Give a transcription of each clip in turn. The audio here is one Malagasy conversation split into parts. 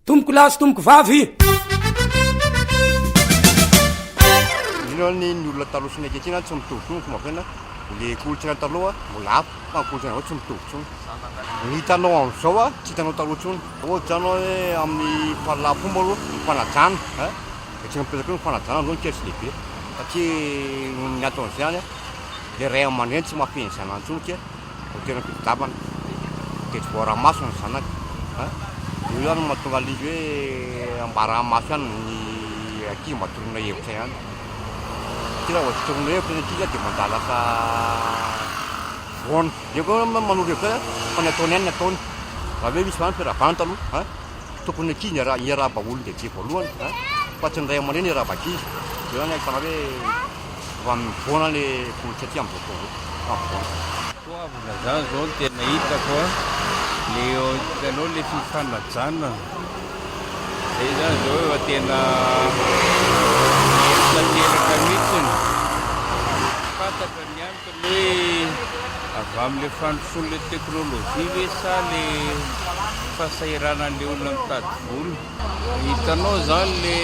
Tompoko lahy sy tompoko vavy. Indrindra ny ny olona taloha sy ny ankehitriny tsy mitovy intsony ny fomba fiainana, le kolontsaina taloha mbola hafa fa ny kolontsaina zao tsy mitovy intsony. Ny hitanao amin'izao tsy hitanao taloha intsony. Ohatra zany hoe amin'ny fahalalam-pomba aloha, ny fanajana a, dia tsy mipetraka eo ny fanajana aloha ny kely sy lehibe satria noho ny anton'izay zany le ray aman-dreny tsy mahafehy ny zanany intsony ke. Vao tena fitadiavana dia tsy voara-maso ny zanaka a! Io ihany no mahatonga an'ilay izy hoe ambara-maso ihany ny ankizy mba toroina hevitra ihany. Satria raha vao tsy toroina hevitra ny ankizy dia manjary lasa voana. Eo koa manoro hevitra azy fa ny ataony ihany ny ataony. Raha hoe misy izany fiarahabana taloha a! Tokony ny ankizy no hiarahaba olon-dehibe voalohany a! Fa tsy ny ray aman-dreny hiarahaba ankizy. Eo izany ahitana hoe Efa mivoana le kolontsaina aty amzao fotoana zao, efa mivoana. Toavina zany zao no tena hitako a, le hitanao le fifanajana zay zany zao efa tena very tanteraka mihitsiny, fantatra ny antony hoe avy amle fandrosoan'le teknolojia ve sa le fahasahiranan'le olona mitady vola, hitanao zany le.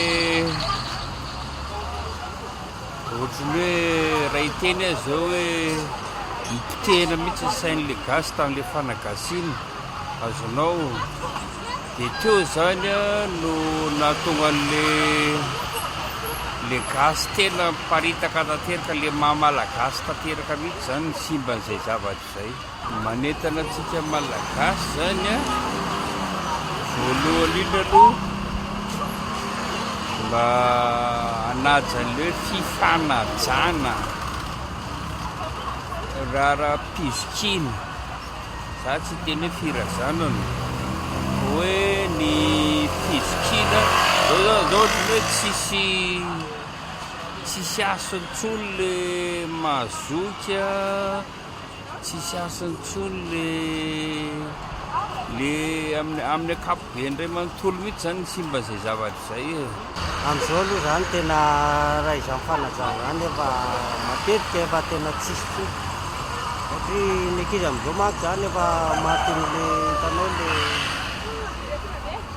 Ohatran'ny hoe raha hiteny aho izao hoe nipotehina mihitsy ny sain'ilay gasy tamin'ilay fanagasiana, azonao. Dia teo izany no nahatonga an'ilay ilay gasy tena miparitaka tanteraka, ilay maha malagasy tanteraka mihitsy izany ny simban'izay zavatra izay. Manentana antsika Malagasy zany a, voalohany indrindra aloha mba hanaja an'ilay hoe fifanajana, raharaham-pizokiana, za tsy hiteny hoe firazanana, fa hoe ny fizokiana, zao zany zao ohatran'ny hoe tsisy tsisy hasiny intsony le mahazoky a. Tsisy hasiny intsony le le amin'ny amin'ny ankapobeny iray manontolo mihitsy zany ny simba izay zavatra izay e. Amin'izao aloha izany tena raha izany fanajana izany efa matetika efa tena tsisy intsony satria ny ankizy amin'izao manko izany efa matin'le hitanao le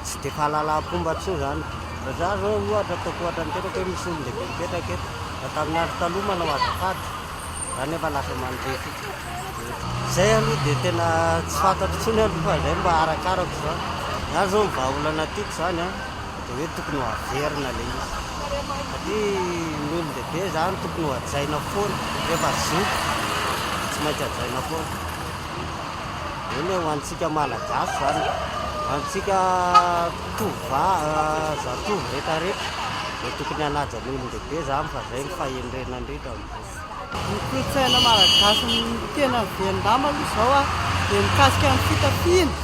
tsy dia fahalalam-pomba intsony izany. Raha za zao ohatra ataoko ohatra ny tenako hoe misy olon-dehibe mipetraka eto, raha tamin'ny andro taloha manao azafady, Za nefa lasa mandeha fotsiny. Zay aloha dia tena tsy fantatro intsony aloha fa zay mba arakarako zany. Za zao ny vahaolana tiako zany an, dia hoe tokony ho averina ilay izy. Satria ny olon-dehibe zany tokony ho hajaina foana, rehefa zoky tsy maintsy hajaina foana. Eny e, ho antsika Malagasy zany, ho antsika tovovavy, zatovo retraretra dia tokony hanaja ny olon-dehibe zany fa zay no fahendrena indrindra amin'izao. Ny kolontsaina malagasy tena miverin-damba aloha izao dia mikasika ny fitafiana.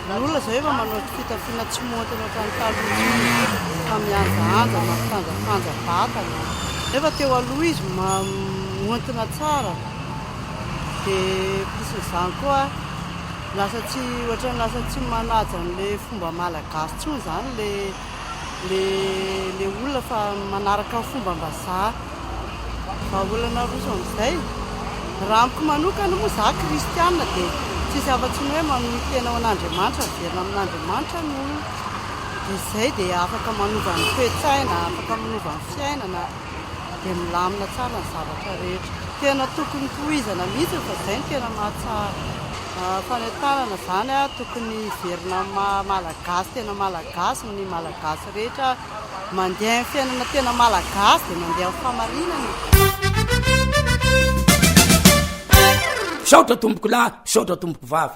Ny olona izao efa manao fitafiana tsy maontina ohatran'ny taloha intsony fa mihanjahanja, mampifanjafanja vatana. Nefa teo aloha izy maontina tsara. Dia plus izany koa lasa tsy ohatran'ny lasa tsy manaja an'ilay fomba malagasy intsony izany ilay ilay olona fa manaraka ny fombam-bazaha. Vahaolana aroso amin'izay? Raha amiko manokana moa izaho kristiana dia tsisy afa-tsy ny hoe manolo-tena ho an'Andriamanitra, miverina amin'Andriamanitra ny olona. Dia izay dia afaka manova ny toe-tsaina, afaka manova ny fiainana, dia milamina tsara ny zavatra rehetra. Tena tokony tohizana mihitsy fa izay no tena mahatsara. Fanentanana izany tokony hiverina amin'ny maha malagasy tena malagasy ny malagasy rehetra. Mandeha amin'ny fiainana tena malagasy dia mandeha amin'ny fahamarinana e. Misaotra tompoko lahy, misaotra tompoko vavy.